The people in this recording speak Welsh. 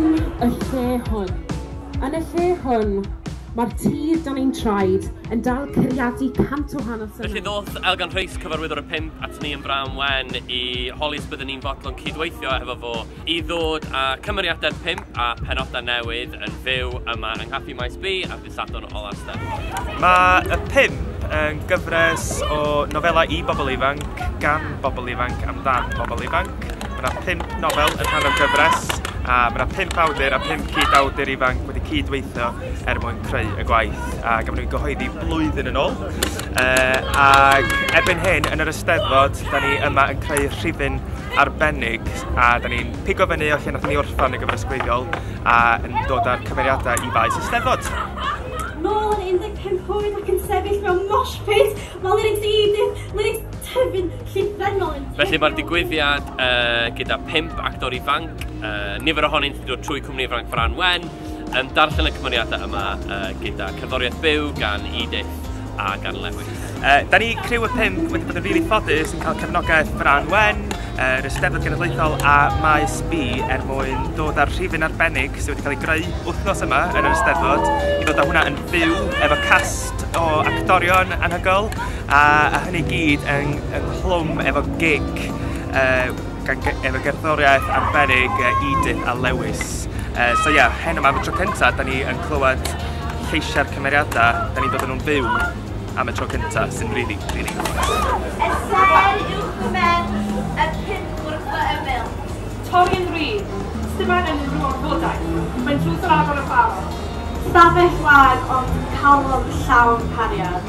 Yn y lle hwn, yn y lle hwn, mae'r tir dan ein traed yn dal curiadu 100 o wahanol synau. Felly ddoth Elgan Rhys, cyfarwyddwr y Pump, at ni yn Frân Wen i holi os byddwn ni'n fodlon cydweithio efo fo i ddod â cymeriadau'r Pump a penodau newydd yn fyw yma yng Nghaffi Maes B ar ddydd Sadwrn ola'r Steddfod. Mae y Pump yn gyfres o nofelau i bobl ifanc, gan bobl ifanc, amdan bobl ifanc. Mae yna 5 nofel yn rhan o'r gyfres, a mae yna 5 awdur a 5 cyd-awdur ifanc wedi cydweithio er mwyn creu y gwaith, a gafon nhw'n gyhoeddi blwyddyn yn ôl. Ac erbyn hyn, yn yr Eisteddfod, da ni yma yn creu rhifyn arbennig, a da ni'n pigo fyny o lle nath ni orffan y gyfres gwreiddiol a yn dod â'r cymeriadau i faes Eisteddfod. Nôl yn 15 oed ac yn sefyll mewn mosh pit, mae lyrics Edith, lyrics tyfu'n llythrennol yn Felly mae'r digwyddiad gyda 5 actor ifanc, nifer ohonynt wedi dod trwy Cwmni Ifanc Frân Wen, yn darllen y cymeriadau yma gyda cerddoriaeth byw gan Edith a gan Lewis. Da ni, criw y Pump, wedi bod yn rili ffodus yn cael cefnogaeth Frân Wen, yr Eisteddfod Genedlaethol a Maes B er mwyn dod â'r rhifyn arbennig sydd wedi cael ei greu wythnos yma yn yr Eisteddfod, i ddod â hwnna yn fyw efo cast o actorion anhygoel, a hynny gyd ynghlwm efo gig efo gerddoriaeth arbennig Edith a Lewis. So ie, yeah, heno yma am y tro cyntaf, da ni yn clywed lleisiau'r cymeriadau, da ni'n dod â nhw'n fyw am y tro cyntaf, sy'n really, really cool. Y sêr uwch fy mhen, y pump wrth fy ymyl. Torri'n rhydd, sdim angen unrhyw orfodaeth, mae'n drws ar agor yn barod. Stafell wag ond calon llawn cariad.